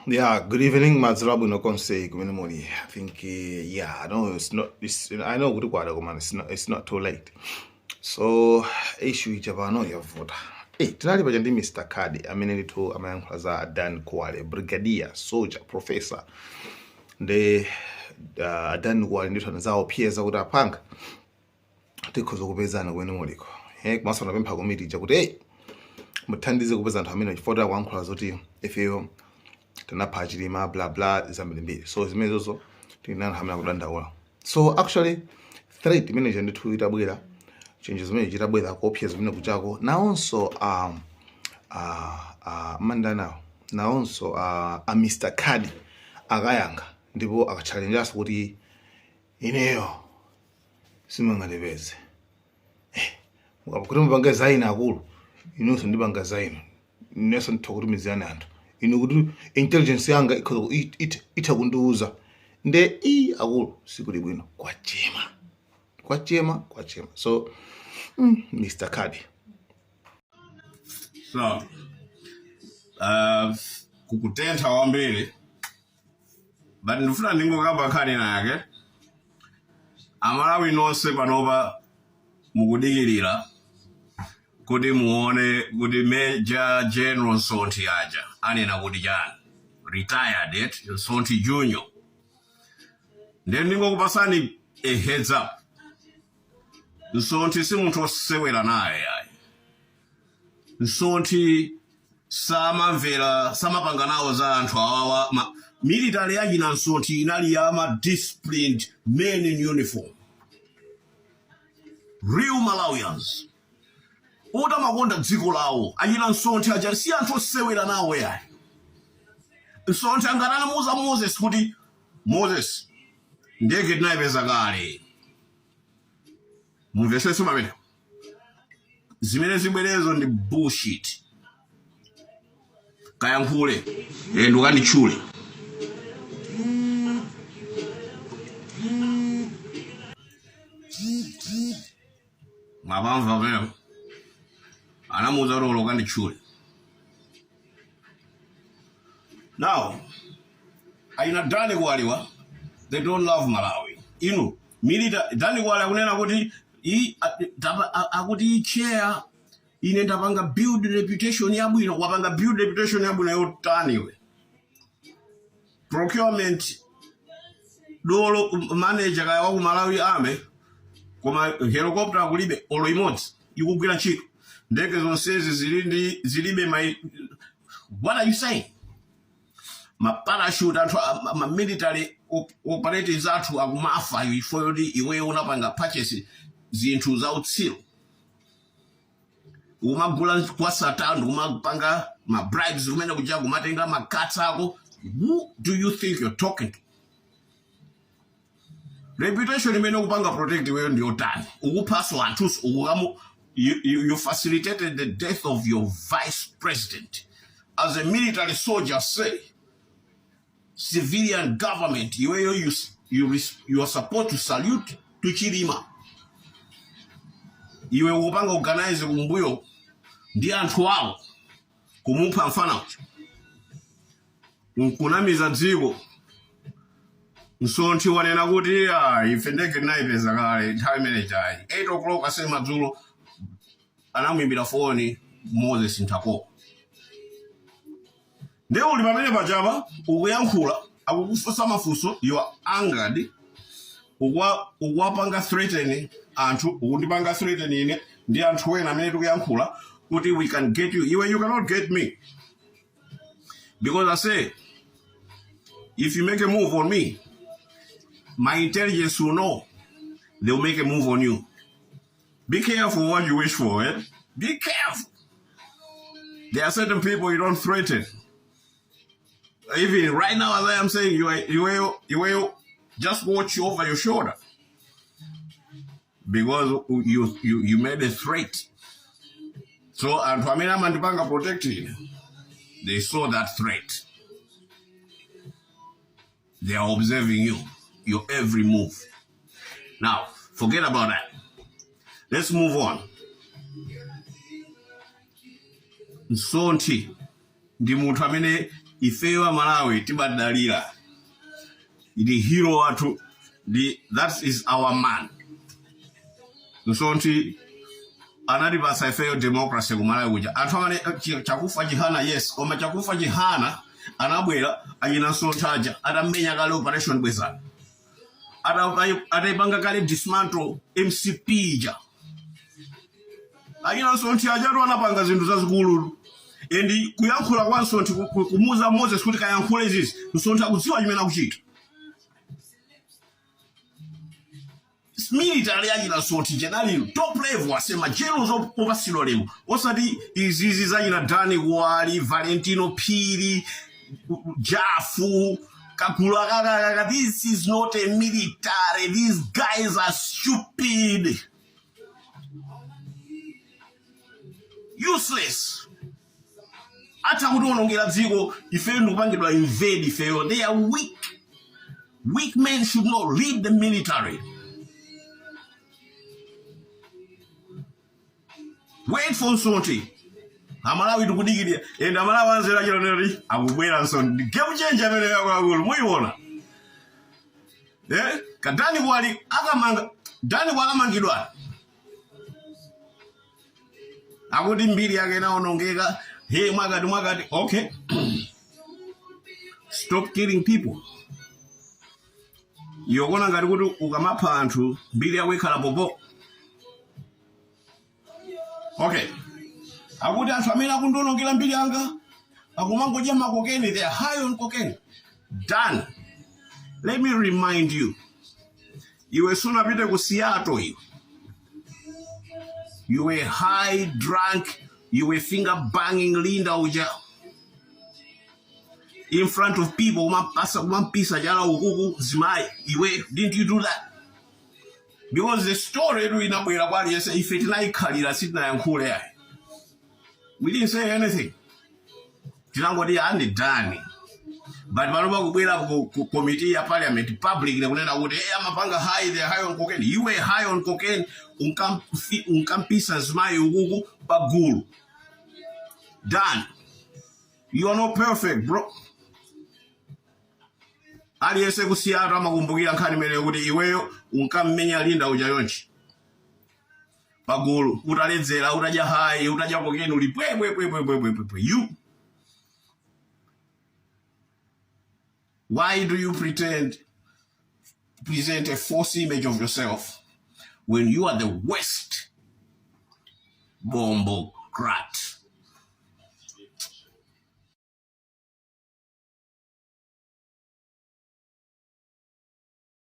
Yeah, good evening, madzulo abwino konse kumene muli. I think yeah, I know it's not it's, I know kuti kwada koma it's not too late. So issue ija pano yavuta. Tinali paja ndi Mr. Kadi amene ndithu amayankhula za Dan Kuwali, brigadier, soldier, professor. Ndi Dan Kuwale ndithu anazaopseza kuti apanga tikhoza kupezana kumene muliko. Komanso anapempha komiti ija kuti hey, muthandize kupeza anthu amene chifukwa akuyankhula zoti ifeyo tinapha Chilima, bla bla, zambirimbiri. So zimenezozo tili anthu amene akudandaula. So actually threat imene ndithu itabwera, chenjezo zimene chitabwera, kuopseza zimene kuchako, nawonso mandanawo nawonso a Mr. Kadi akayankha ndipo akatchalenjanso kuti ineyo simungandipeze kuti mupange zaine akulu, inunso ndipanga zaino, inenso nditha kutumizirani anthu inu kuti intelligence yanga itha kundiuza. Nde i akulu sikuli bwino, kwachema, kwachema, kwachema. So Mr. Kadi. So kukutentha kwambiri, but ndifuna ndingokamba nkhani yake. Amalawi nonse panopa mukudikirira kuti muone kuti Major General Nsonthi aja anena kuti chani, retired et Nsonthi Junior. Ndiye ndingokupasani a heads up, Nsonthi si munthu osewera naye ayi. Nsonthi samamvera, samapanga nawo za anthu awawa. Military yachina Nsonthi inali ya ma disciplined men in uniform, real Malawians otamakonda dziko lawo. Achina Nsonthi aja si anthu osewera nawo yayi. Nsonthi angati anamuuza Moses kuti, "Moses, ndege tinayipeza kale." Mumvesese pamene zimene zibwerezo ndi bullshit. Kayankhule and ukanditchule. Mwapamva pamenepo? Anamuuza kuti olo ukanditchule. Now aina Dani Kuwaliwa, they don't love Malawi. Inu milita Dani Kuwali akunena kuti akuti, "Chair, ine ndapanga build reputation yabwino." Wapanga build reputation yabwino yotani iwe? Procurement dolo manager kaya waku Malawi Army, koma helicopter kulibe olo imodzi ikugwira ntchito. Ndege zonsezi zili ndi zilibe mai. What are you saying? Ma parachute, anthu ma military operatives athu akumafa ifo yoti iweyo unapanga purchase zinthu za utsiru, umagula kwa Satani, umapanga ma bribes kumene kuja, kumatenga ma cuts ako. Who do you think you're talking to? Reputation imene ukupanga protect iweyo ndiyotani? Ukuphaso anthuso, ukukamu you facilitated the death of your vice president. As a military soldier say, civilian government, iweyo you are supposed to salute to Chilima. Iwe ukupanga organize kumbuyo ndi anthu awo kumupha mfana uja, nkunamiza dziko. Nsonthi wanena kuti, "Ah, ife ndege tinayipeza kale." Nthawi imene chayi 8 o'clock ase madzulo anamuimbira foni Moses Ntako. Ndiye uli pamene pachapa ukuyankhula, akukufunsa mafunso, you are angered, ukuwapanga threaten anthu, ukundipanga threaten ine ndi anthu ena amene tikuyankhula kuti we can get you. Iwe, you cannot get me, because I say if you make a move on me, my intelligence will know. They'll make a move on you. Be careful what you wish for, eh? Be careful. There are certain people you don't threaten. Even right now, as I am saying, you will just watch over your shoulder because you made a threat. So anthu amene amandipanga protect ine, they saw that threat. They are observing you, your every move. Now forget about that, let's move on. Nsonthi ndi munthu amene Ifeyo Amalawi timadalira ndi hero wathu ndi that is our man. Msonthi anatipasa ifeyo democracy ku Malawi kuja. Anthu amene Chakufwa Chihana, yes, koma Chakufwa Chihana anabwera achina Msonthi aja atamenya kale Operation Bwezani, ataipanga kale dismantle MCP ija. Achina Msonthi ajatu anapanga zinthu zazikulu, and kuyankhula kwa Msonthi kumuuza Moses kuti kayankhule izizi, Msonthi akudziwa chimene akuchita. Military achina Msonthi inali top level, asema generals opatsidwa ulemu, osati izizi zachina Dani Kuwali, Valentino Phiri, Jafu kagulu akakakaka. This is not a military. These guys are stupid, useless, atha kutiwonongera dziko ifeyo ndikupangidwa invade ifeyo. They are weak. Weak men should not lead the military. Wait for Msonthi. Amalawi tikudikirira, and Amalawi anzeru achiloneri akubwera Msonthi. Game changer amene yakuluakulu muyiona. Eh? Kadani Kuwali akamanga Dani Kuwali akamangidwa. Akuti mbiri yake inaonongeka. Hey, mwakati mwakati. Okay. Stop killing people. Iwe ukuona ngati kuti ukamapha anthu mbiri yako ikhala popo. Okay, akuti anthu amene akundionongera mbiri yanga akumangodya makokeni, they are high on cocaine. Dan, let me remind you, iwe sunapite ku Seattle iwe. You were high, drunk, you were finger banging Linda uja in front of people, kumapasa kumampisa chala ukuku mzimayi iwe. Didn't you do that? Because the story yetu inabwera kwa aliyense, ife tinayikhalira, sitinayankhule ayi. We didn't say anything, tinangoti andi dani. But pano pakubwera ku committee ya parliament public kunena kuti hey, amapanga high, they are high on cocaine. You were high on cocaine, unkampisa mzimayi ukuku pagulu. Dan, you are not perfect, bro. Aliyense ku Seattle amakumbukira nkhani imeneyo kuti iweyo unkammenya Linda uja yonchi pagulu utaledzera, utadya high, utadya cocaine, uli pwepwepwepwepwepwe. You, why do you pretend, present a false image of yourself when you are the worst bombocrat?